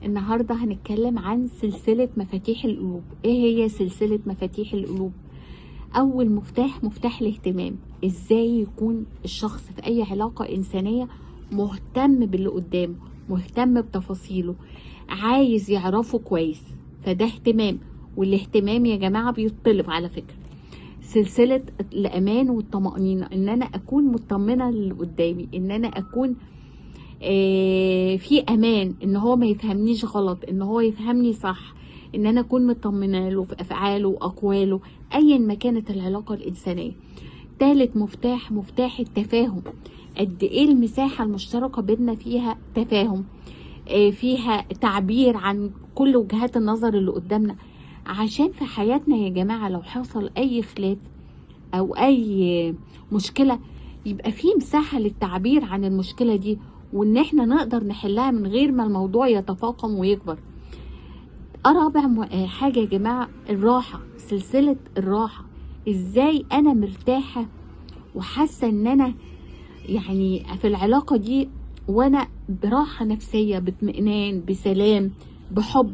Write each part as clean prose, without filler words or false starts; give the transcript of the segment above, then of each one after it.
النهاردة هنتكلم عن سلسلة مفاتيح القلوب. ايه هي سلسلة مفاتيح القلوب؟ اول مفتاح، مفتاح الاهتمام. ازاي يكون الشخص في اي علاقة انسانية مهتم باللي قدامه، مهتم بتفاصيله، عايز يعرفه كويس، فده اهتمام. والاهتمام يا جماعة بيطلب على فكرة. سلسلة الأمان والطمأنينة، إن أنا أكون مطمنة للي قدامي، إن أنا أكون في أمان، إن هو ما يفهمنيش غلط، إن هو يفهمني صح، إن أنا أكون مطمنة له في أفعاله وأقواله أيا ما كانت العلاقة الإنسانية. تالت مفتاح، مفتاح التفاهم. قد إيه المساحة المشتركة بينا فيها تفاهم، فيها تعبير عن كل وجهات النظر اللي قدامنا، عشان في حياتنا يا جماعة لو حصل أي خلاف أو أي مشكلة يبقى في مساحة للتعبير عن المشكلة دي، وإن إحنا نقدر نحلها من غير ما الموضوع يتفاقم ويكبر. رابع حاجة يا جماعة، الراحة، سلسلة الراحة. إزاي أنا مرتاحة وحاسة إن أنا يعني في العلاقة دي وأنا براحة نفسية، باطمئنان، بسلام، بحب.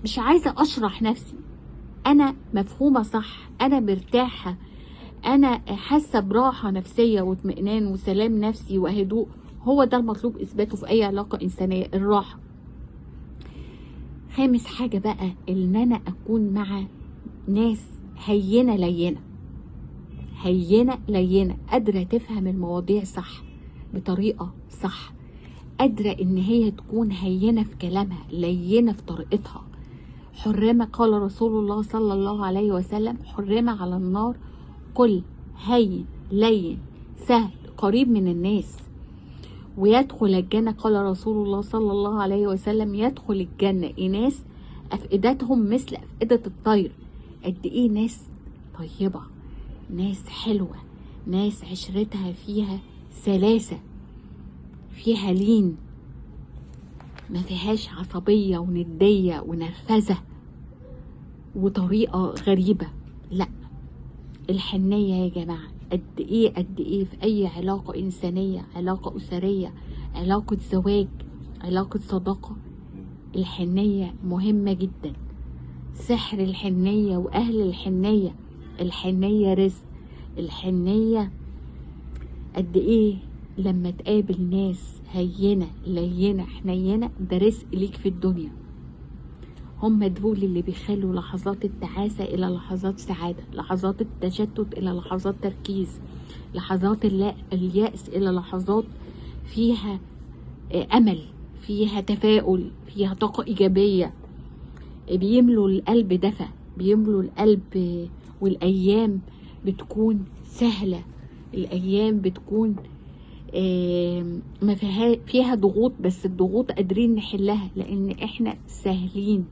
مش عايزة أشرح نفسي، أنا مفهومة صح، أنا مرتاحة، أنا حاسة براحة نفسية واطمئنان وسلام نفسي وهدوء. هو ده المطلوب إثباته في أي علاقة إنسانية، الراحة. خامس حاجة بقى، إن أنا أكون مع ناس هينة لينة، هينة لينة، قادرة تفهم المواضيع صح، بطريقة صح، قادرة إن هي تكون هينة في كلامها، لينة في طريقتها. حرمة، قال رسول الله صلى الله عليه وسلم، حرمة على النار كل هين لين سهل قريب من الناس. ويدخل الجنة، قال رسول الله صلى الله عليه وسلم، يدخل الجنة إناس أفئدتهم مثل أفئدة الطير. قد إيه ناس طيبة، ناس حلوة، ناس عشرتها فيها سلاسة، فيها لين، ما فيهاش عصبية وندية ونرفزة وطريقة غريبة. لا، الحنية يا جماعة قد ايه قد ايه في اي علاقة انسانية، علاقة اسرية، علاقة زواج، علاقة صداقة، الحنية مهمة جدا. سحر الحنية واهل الحنية، الحنية رزق. الحنية قد ايه لما تقابل ناس هينة لينة حنينة، ده رزق ليك في الدنيا. هم دول اللي بيخلوا لحظات التعاسة إلى لحظات سعادة، لحظات التشتت إلى لحظات تركيز، لحظات اليأس إلى لحظات فيها أمل، فيها تفاؤل، فيها طاقة إيجابية. بيملوا القلب دفى، بيملوا القلب، والأيام بتكون سهلة، الأيام بتكون ما فيها ضغوط، بس الضغوط قادرين نحلها لان احنا سهلين،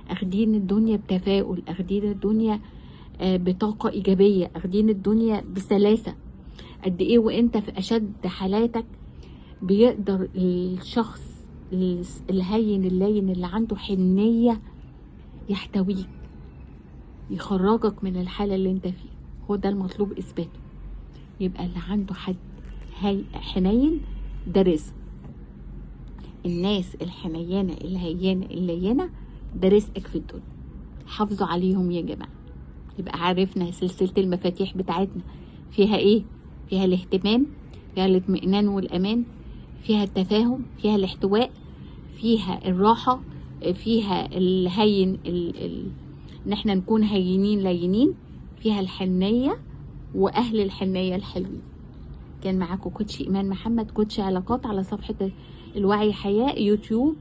اخدين الدنيا بتفاؤل، اخدين الدنيا بطاقة ايجابية، اخدين الدنيا بسلاسة. قد ايه وانت في اشد حالاتك بيقدر الشخص الهين اللين اللي عنده حنية يحتويك، يخرجك من الحالة اللي انت فيها. هو ده المطلوب اثباته. يبقى اللي عنده حد حنين ده رزق. الناس الحنينة الهينة اللينة ده رزقك في الدنيا، حافظوا عليهم يا جماعة. يبقى عرفنا سلسلة المفاتيح بتاعتنا فيها ايه؟ فيها الاهتمام، فيها الاطمئنان والأمان، فيها التفاهم، فيها الاحتواء، فيها الراحة، فيها الهين ان احنا نكون هينين لينين، فيها الحنية وأهل الحنية الحلوين. كان معاكم coach إيمان محمد، coach علاقات، على صفحة الوعي حياة يوتيوب.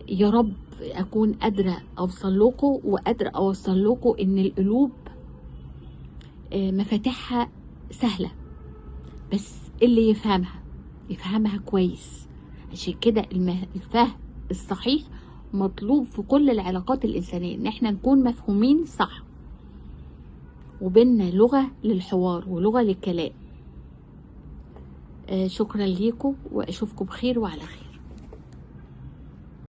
يا رب أكون قادرة أوصل لكم، وقادرة أوصل لكم إن القلوب مفاتيحها سهلة، بس اللي يفهمها يفهمها كويس. عشان كده الفهم الصحيح مطلوب في كل العلاقات الإنسانية، إن احنا نكون مفهومين صح، وبيننا لغة للحوار ولغة للكلام. شكرا ليكم، واشوفكم بخير وعلى خير.